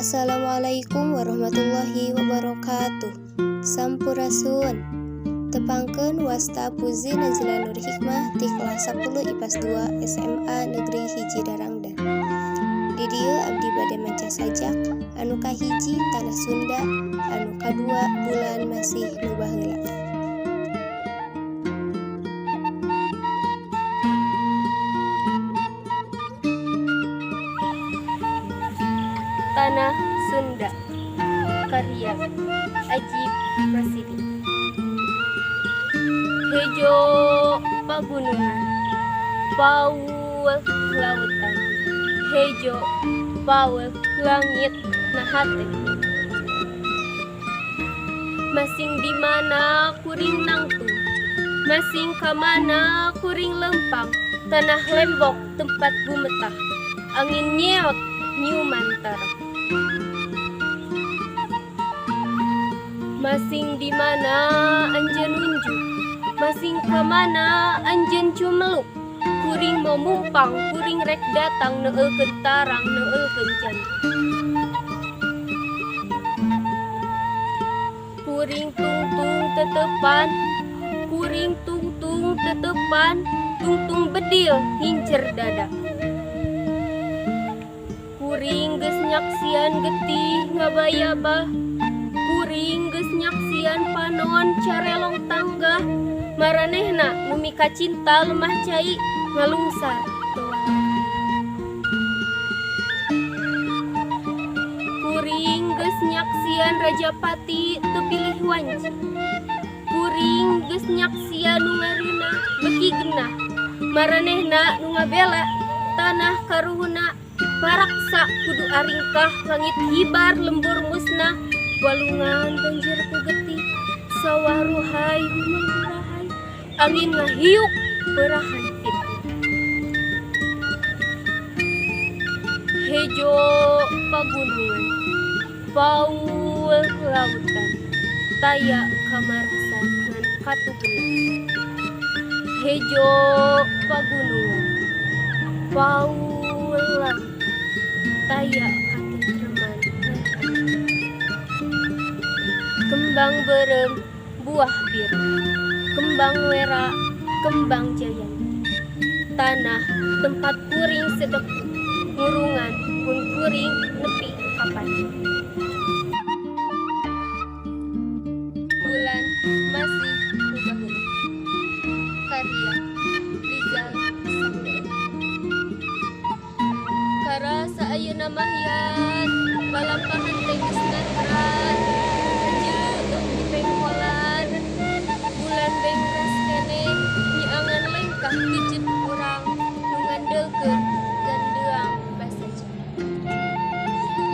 Assalamualaikum warahmatullahi wabarakatuh. Sampurasun. Tepangkeun, wasta Puzi Najla Nur Hikmah ti kelas 10 IPAS 2 SMA Negeri 1 Darangdan. Di dieu abdi bade maca sajak anu kahiji Tanah Sunda, anu kadua Bulan Masih Nu Baheula. Tanah Sunda, karya Ajib Rasidi. Hejo pagunungan, paul lautan, hejo paul langit nahate. Masing di mana kuring nangtung, masing ka mana kuring lempang, tanah lembok tempat bumetah, angin nyeot nyiuman tarang. Masing di mana anjeun nunjuk, masing ka mana anjeun cumeluk, kuring mau mumpang, kuring rek datang neukeun tarang, neukeun jantung. Kuring tungtung tetepan, kuring tungtung tetepan, tungtung bedil hincer dada. Kuring geus nyaksian getih ngabayabah, kuring geus nyaksian panon carelong tanggah, maranehna nu mika cinta lemah cai ngalungsar teu walaka. Kuring geus nyaksian rajapati teu pilih wanci, kuring geus nyaksian nu ngareunah beuki genah, maranehna nu ngabela tanah karuhuna, paraksa kudu aringkah langit hibar lembur musnah, walungan banjir ku getih, sawah ruhai humang hurahay, angin ngahiuk berahan fitnah. Hejo pagunungan, paul lautan, taya kamarasan ngan katugena. Hejo pagunungan, paul lautan, taya katentreman ngan katugena. Kembang berem buah biru, kembang wera, kembang jayanti. Tanah tempat kuring sedepu, ngurungan pun kuring nepi kapan. Bulan Masih Nu Baheula, karya Rizal Samdani. Karasa ayeuna mah yan, palampahan teh geus nantran, hajeuteuh di pengkolan, bulan bengras keneh nyiangan lengkah kejet urang nu ngandelkeun gandeang basaja.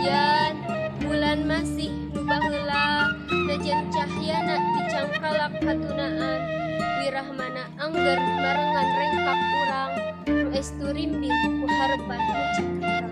Yan, bulan masih nu baheula, najan cahyana dicangkalak katunaan, wirahmana angger marengan rengkak urang nu estu rimbih ku harepan nu cakra.